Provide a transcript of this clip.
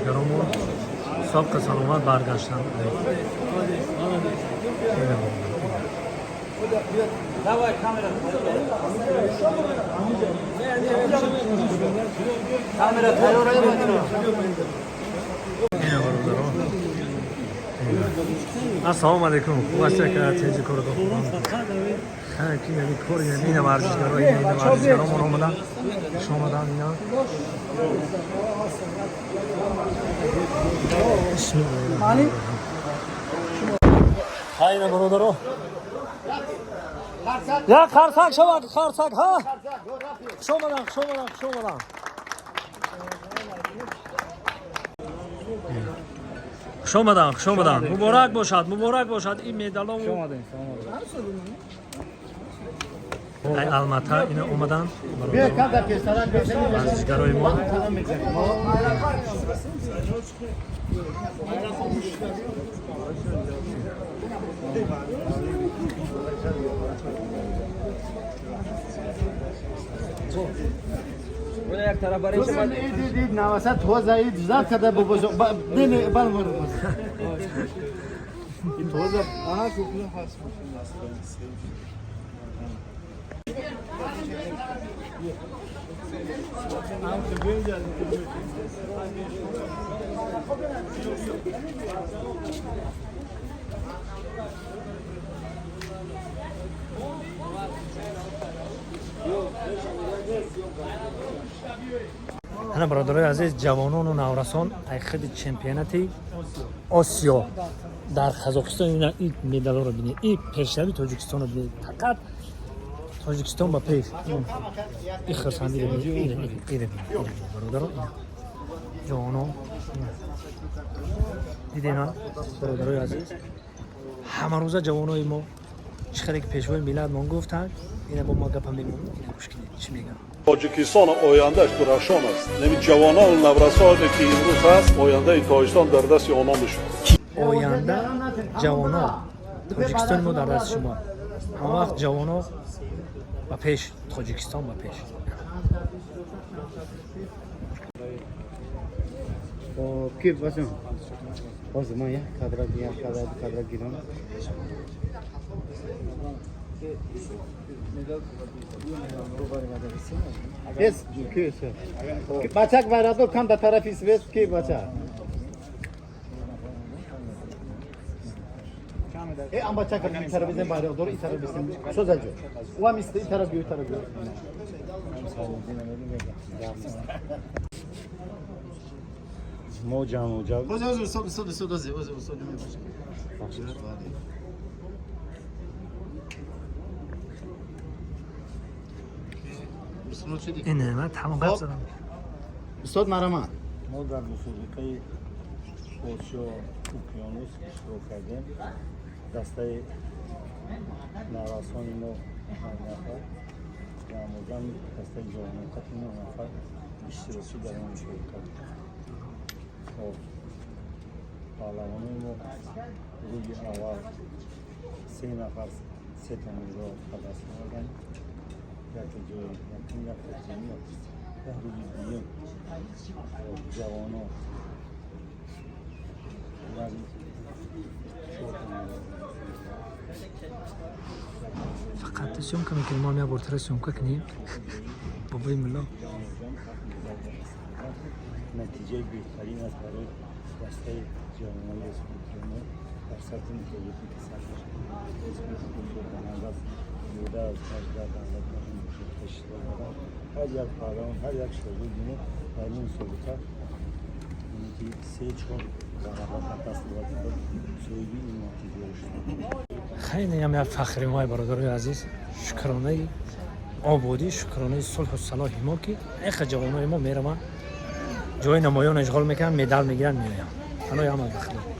Варзишгаромон соққа саломат баргаштанд. Давай, камера. Камера тайёр. Ина, бародарон. Ассалому алайкум. Хуб аст, ка тенҷи кордо. Ки яъни кор, яъни ина варзишгаро, ина варзишгаромон омадан. Хуш омадан ина. Бисмиллоҳир. Хайна, бародарон. Як қарсак шавад, қарсак, ҳа? Хуш омадан, хуш омадан, хуш омадан. Хуш омадан, хуш омадан. Муборак бошад, муборак бошад ин медалову. Ай Алмата ина омадан. Варзишгарои мо. Як тараф барои шумо. Дид навасад тоза ид зад када бобо дини бал мор. Тоза. Аҳа, кухня ҳаст. Ана, бародарои азиз, ҷавонону наврасон ай худи чемпионати Осиё дар Қазоқистон ина ин медалҳоро бинед, ин пешрави Тоҷикистонро бинед. Фақат Тоҷикистон ба пеш. Ин хурсандиро бинед, ина бинед, бародарон, ина ҷавонон. Дидена, бародарои азиз, ҳамарӯза ҷавонои мо чӣ хеле ки пешвои миллатмон гуфтанд, ина бо мо гапа мемонад, ина гӯш кунед, чӣ мегӯям. Тоҷикистон ояндааш дурахшон аст. Нами ҷавонону наврасоне ки имрӯз ҳаст, ояндаи Тоҷикистон дар дасти онон мешавад. Оянда ҷавоно, Тоҷикистони мо дар дасти шумо. Ҳама вақт ҷавоно ба пеш, Тоҷикистон ба пеш. Ки бачам? Ҳозир ман як кадра, як кадра, ду кадра гирам. Ес, ки бачак байрақдор кам дар тарафи свет, ки бача? Э, ам бачак ин тараф бизен байрақдор, ин тараф бизен. Созаҷо. Уам ист, ин тараф биё, ин тараф биё. Мо ҷамъу ҷав Ҳозир, ҳозир, устод, устод, устод, ҳозир, ҳозир, устод. Ина ман тамом гап задам. Устод, марамат. Мо дар мусобиқаи Осиё Уқёнус иштирок кардем. Дастаи наврасони мо панҷ нафар, ҷамъуҷамъ дастаи ҷавоноқати нӯҳ нафар иштирокчӣ дар он мусобиқа. Хоб, паҳлавонои мо рӯзи аввал се нафар сета медал ба даст оварданд, яке ҷои якум, яке дуюм, яке. Рӯзи дуюм ҷавонон як чорта медал. Фақат ту съёмка мекунӣ, мо ҳам як бор тара съёмка кунем, бобои мулло. Натиҷаи беҳтарин аст барои дастаи ҷавонони республикаи мо дар сатҳи мутобиқи ки сатҳаш аст, зиёда аз 18 давлат дар ин мусобиқа иштирок доранд. Ҳар як паҳлавон, ҳар як шогирди мо дар ин мусобиқа, яъне ки се чор ғалаба ба даст овард, соҳиби ин натиҷаро шуд. Хеле ҳам як фахри мо, бародарои азиз, шукронаи ободӣ, шукронаи сулҳу салоҳи мо, ки эха ҷавонои мо мераванд, ҷои намоён ишғол мекунанд, медал мегиранд, меоянд. Панои ҳама ба Худо.